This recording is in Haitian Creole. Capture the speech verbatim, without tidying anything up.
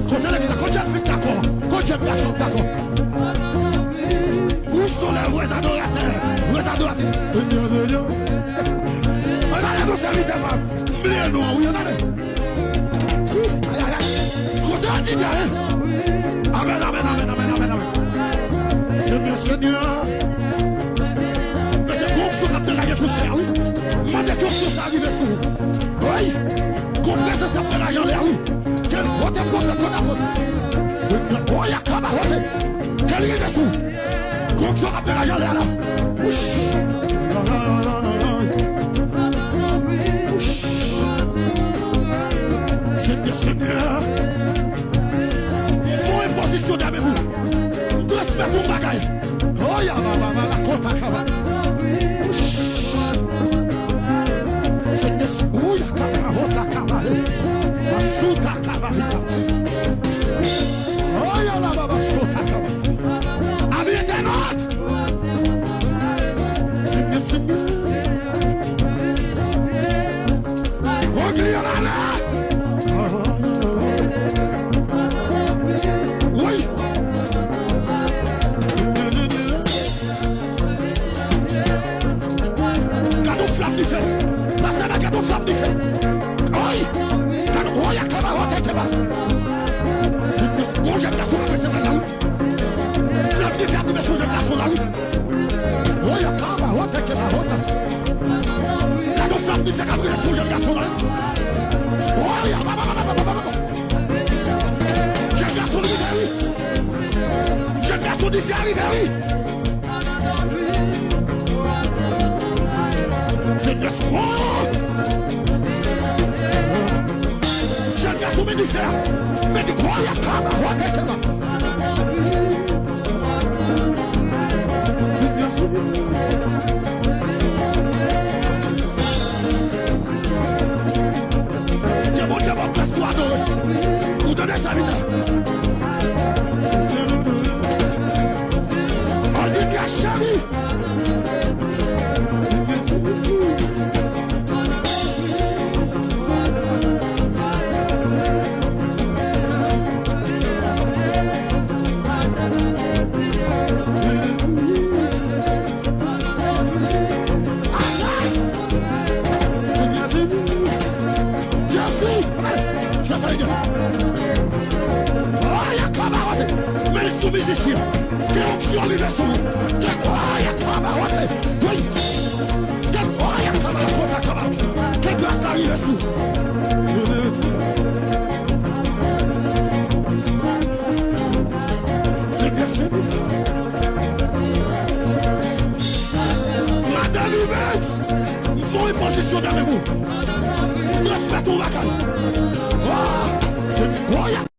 Kote legliz la? Kote jèn fi k dakò? Kote jèn gason k dakò? Ou se yon vrè adoratè, vrè adoratris. Ann ale nou sèvitè pa m. M bliye non an wi, ann ale. Ay, ay, ay. Kote yo ki byen, hein? Amèn, amèn, amèn, amèn, amèn, amèn. Senyè, Senyè. Men se gon onksyon k ap degaje sou chè a, wi. M mande ke onksyon sa rive sou ou. Wi. Gon prezans k ap degaje anlè a, wi. Ke l pote m konsa, konsa, konsa. Oy, akaba, oy. Ke l rive sou ou. Gon onksyon k ap degaje anlè a la. Wouch. Wouch. Senyè, Senyè. Fè yon enpozisyon dèyè pou m. M transmèt yon bagay. Oya, ba, ba, ba, la, kota, kaba. Senyè, oya, kaba, hota, kaba, le. Asuta, kaba, hita. Oya, la, ba, ba, sota, kaba. Ami entènot. Senyè, Senyè. Wi. Gade yon flanm dife. Pastè, gade yon flanm dife. Wi. Gade, wi, akaba, wi, akaba. Gon jèn gason k ap resevwa la, wi. Flanm dife ap rive sou jèn gason la, wi. Oy, akaba, ote, keba, ota. Gade yon flanm dife k ap rive sou jèn gason la. Oy, akaba, akaba, akaba, akaba. Jèn gason rive, wi. Jèn gason dife a rive, wi. Senyè, oh! Jèn gason, men dife a. Men dife a, kaba, ote, keba. Ke Bondye ba w gras pou adore. Ou tande sa, Vita? Alelouya, cheri. Jeffrey! Sa sa ye? Oy, akaba, ote. Men l sou mizisyen. Ke onksyon rive sou ou. Ke, oy, akaba, ote. Wi. Ke, oy, akaba, kota, akaba. Ke gras la rive sou ou. Senyè, Senyè. Madan Livet, m fè yon pozisyon dèyè pou ou. M transmèt yon bagay. Oh! Oh,